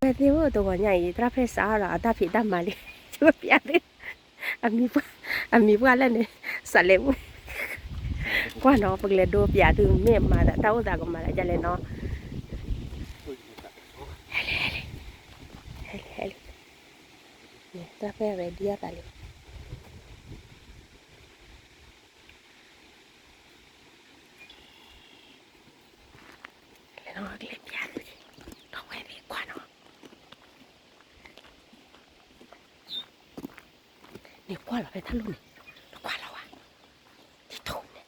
ဝဲသ့ၣ်ဧၢ တဂီၤညါအံၤ သရၣ်ဖဲစးအီၤဒီး အတၢ်ဖံးတၢ်မၤလံ ပျးသု အမံၤပှၢ် အမံၤပှၢ်လၢန့ၣ် စးလဲၤမုၢ် ကွၢ်နီၤ ပကလဲၤဒိပျးသု မ့ၢ်မၤသးတၢ်အိၣ်သးကမၤသးဒ်လဲၣ်နီၤ ဟဲလံ ဟဲလံ ဟဲလံ ဟဲလံ န့ၣ် သရၣ်ဖဲ ready အသးလံ လဲၤနီၤ ကလဲၤပျးသု ဒီပုၢ်ဝဲၢ်သ့ၣ်ကွၢ်နီၤ န့ၣ်ကွၢ်လီၤဖဲတၢ်လိၣ်န့ၣ် နကွၢ်လီၤဝဲ ထံထိၣ်န့ၣ်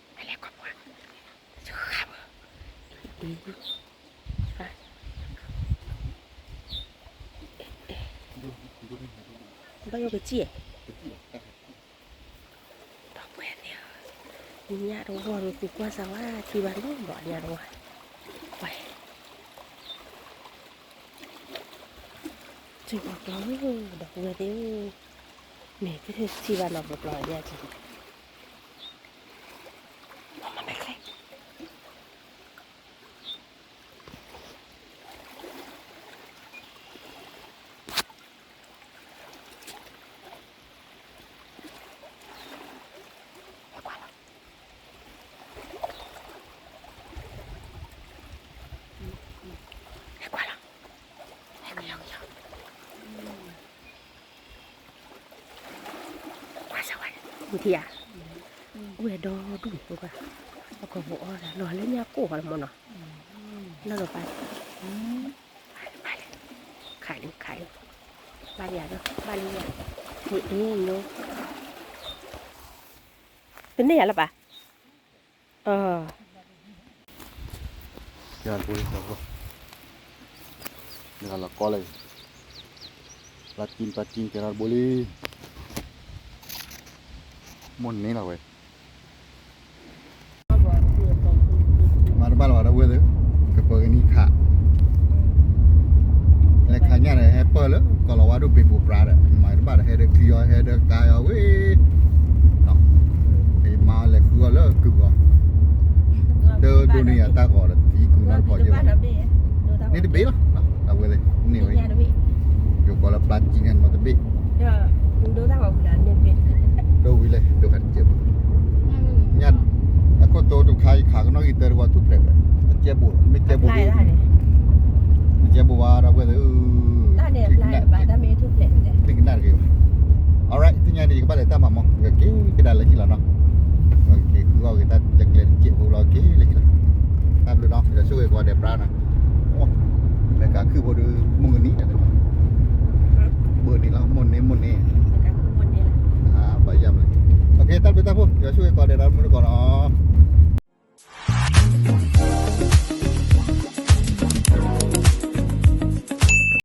အလဲၤကွၢ်ပှၤ ယဃၣ်ဘၣ် ဘၣ်ယိၣ်ကစံၣ် ဒီပုၢ်ဝဲၢ်သ့ၣ်ဧၢ, ညၣ်တဝီၢ်ဒီး သုကွၢ်စၢ်ဝဲ ထံဘၣ်နီတဘျီ ညၣ်တဝီၢ်, ဝဲ စ့ၢ်ကီးကျီဧၢ, ဒီပုၢ်ဝဲၢ်သ့ၣ်ဧၢ, မ့ၢ်ကထံၣ်ဘၣ်နီတဘျီ ညၣ်ထံ, မ့ၢ်မ့ၢ်ချ့ ဟဲကွၢ်လီၤ, ဟဲကွၢ်လီၤ, ဟဲကယီကယီ, ကွၢ်စၢ်ဝဲ, မုၢ်ထံဧါ, အိၣ်ဝဲဒီဒူၣ်န့ၣ် ပှၤ, အကီၢ်ပူၤအီၣ်ဒၣ်လီၤလၢညါကိၢ်ဃီလၢမနီၤ, လီၤလီၤပၢ် ခးလံ ခးလံ, ဘၣ်လံယၤဒီး ဘၣ်လံယၤ, မ့ၢ်အ့ၣ်လိ, တန့ၢ်ယၤလၢၤဘၣ်, အၢ, ကဲဘိလံ, မ့ၢ်လီၤကီလၢ, ပျၢ်ကၠံ ပျၢ်ကၠံ ကဲထီၣ်တဘိလံ, မိၢ်န့ၢ်လီၤဝဲ မၤတဘၣ်လၢၤဘၣ်ဒီပုၢ်ဝဲၢ်သ့ၣ်, ကပၢၤကနံၣ်ခး, လဲၤခးညၣ်ဒီး ဟဲပၢၢ်လၢကီၢ်လီၤဝါဒိၣ်ဘ့ၣ်ပိာ်ပြးဒီး မၤတဘၣ်ဒီး ဟဲဒီးချံအီၤ ဟဲဒီးကါအီၤဝဲ, မၤလဲၤဃုအီၤလၢကုၢ်အီၤ, တဒိးန့ၢ်ယၤတၢ်ဂီၤဒီး သံကုၢ်နီတခီယဲၢ်ဘၣ်, န့ၢ်တဘ့ၣ်လီၤ, ဒီပုၢ်ဝဲၢ်သ့ၣ် န့ၢ်ဝဲ, ယိၤကီးလၢပျၢ်ကၠံန့ၣ် မၤတဘ့ၣ် ဒိၣ်ဝံၤလဲၣ် ဒိၣ်ခါတစဲးဖိ, ညၣ်, အခိၣ်တိတခါ ယခးကနီၣ်ဂံၢ်တၢတဝီထူၣ်ဖျဲးဖျဲး, တစဲးဘိး, မ့ၢ်စဲးဘိး, တစဲးဘိးဝဲ ဒီပုၢ်ဝဲၢ်သ့ၣ်, တနံၤကနၣ်တဂ့ၤဘၣ်, alright သ့ၣ်ညါန့ၣ် ယကဘၣ်လဲၤတၢ်မၤမီၢ် ယက့ၤကဒါလၢခံလီၤနီၤ, က့ၤဃုအီၣ်ဂ့ၤတၢ်လၢကျဲတစဲးဖိလီၤ က့ၤလၢခံလီၤ, တၢ်ဘျုးနီၤ ယွၤဆိၣ်ဂ့ၤကိးဂၤဒဲးပြါနီၤ, မ့ၢ်ကးခုၣ်ဖိဒီး မုၢ်ကနံၤ ဘၣ်န့ၣ်လီၤ မိၢ်န့ၢ် မိၢ်န့ၢ်, ဘၣ်ယၤမး, တၢ်ဘျုးတၢ်ဖှိၣ် ယွၤဆိၣ်ဂ့ၤကိးဂၤဒဲး ဒီမုၢ်တကိးနီၤ.